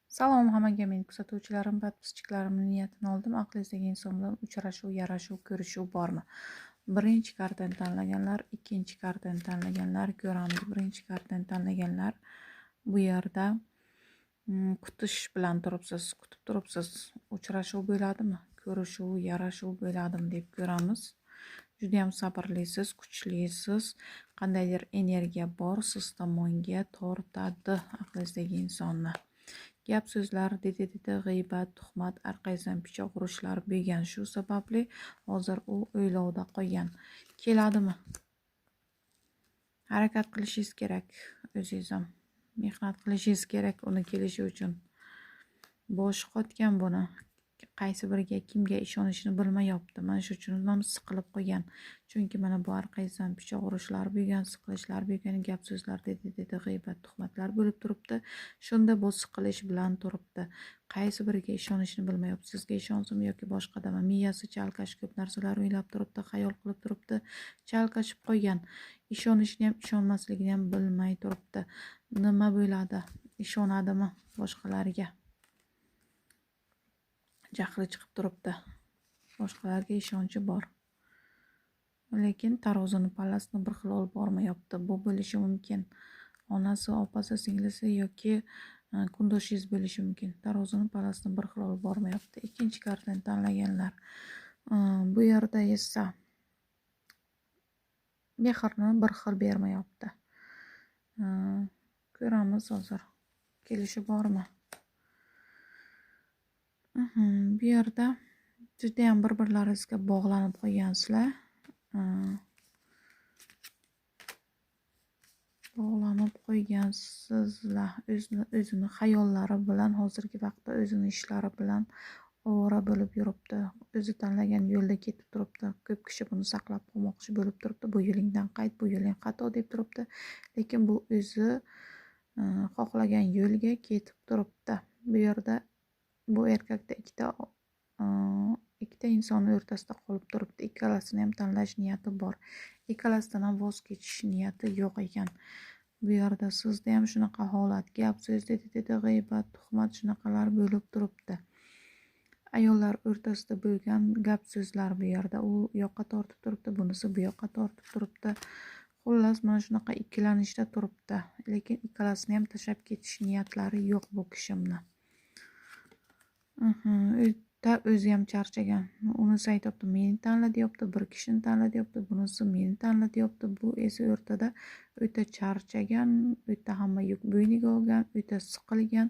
Salom hammaga, men kuzatuvchilarim, подписчиklarimni niyatini oldim. Aqlingizdagi inson bilan uchrashuv, yarashuv, ko'rishuv bormi? Birinchi kartani tanlaganlar, ikkinchi kartani tanlaganlar, ko'ramiz. Birinchi kartani tanlaganlar, bu yerda kutish bilan turibsiz, kutib turibsiz. Uchrashuv bo'ladimi? Ko'rishuv, yarashuv bo'ladimi deb ko'ramiz. Judayam sabrlisiz, kuchlisiz, qandaydir energiya bor, siz tomonga tortadi aqlingizdagi insonni. Gap so'zlar, dedi dedi, g'iybat, tuhmat, orqangizdan pichoq urishlar bo'lgan. Shu sababli hozir u o'ylovda qolgan. Keladimi? Harakat qilishingiz kerak, o'zingiz ham mehnat qilishingiz kerak uni kelishi uchun. Boshi qotgan buni, qaysi biriga, kimga ishonishini bilmayapti. Mana shu uchun ham siqilib qolgan. Chunki mana bu orqangizdan pichoq urishlar bo'lgan, siqilishlar bo'lgan, gap so'zlar, dedi dedi, g'iybat, tuhmatlar bo'lib turibdi. Shunda bu siqilish bilan turibdi. Qaysi biriga ishonishini bilmayapti. Sizga ishonsin yoki boshqadami? Miyasi chalkash, ko'p narsalar o'ylab turibdi, xayol qilib turibdi, chalkashib qolgan. Ishonishni ham, ishonmasligini ham bilmay turibdi. Nima bo'ladi? Ishonadimi boshqalarga? Jahli chiqib turibdi. Boshqalarga ishonchi bor, lekin tarozini pallasini bir xil olib bormayapti. Bu bo'lishi mumkin onasi, opasi, singlisi yoki kundoshingiz bo'lishi mumkin. Tarozini pallasini bir xil olib bormayapti. Ikkinchi kartani tanlaganlar, bu yerda esa mehrni bir xil bermayapti. Ko'ramiz hozir, kelishi bormi? Bu yerda judayam bir birlaringizga bog'lanib qolgansizlar, bog'lanib qo'ygansizlar. O'zini xayollari bilan, hozirgi vaqtda o'zini ishlari bilan ovora bo'lib yuribdi, o'zi tanlagan yo'lda ketib turibdi. Ko'p kishi buni saqlab qolmoqchi bo'lib turibdi, bu yo'lingdan qayt, bu yo'ling xato deb turibdi, lekin bu o'zi xohlagan yo'lga ketib turibdi. Bu yerda bu erkakda ikkita insonni o'rtasida qolib turibdi. Ikkalasini ham tanlash niyati bor, ikkalasidan ham voz kechish niyati yo'q ekan. Bu yerda sizda ham shunaqa holat, gap so'z, dedi dedi, g'iybat, tuhmat, shunaqalar bo'lib turibdi. Ayollar o'rtasida bo'lgan gap so'zlar. Bu yerda u yoqqa tortib turibdi, bunisi bu yoqqa tortib turibdi. Xullas, mana shunaqa ikkilanishda turibdi, lekin ikkalasini ham tashlab ketish niyatlari yo'q bu kishimni. O'ta o'zi ham charchagan. Unisi aytyapti, meni tanla deyapti, bir kishini tanla deyapti, bunisi meni tanla deyapti. Bu esa o'rtada o'ta charchagan, o'ta hamma yuk bo'yniga olgan, o'ta siqilgan.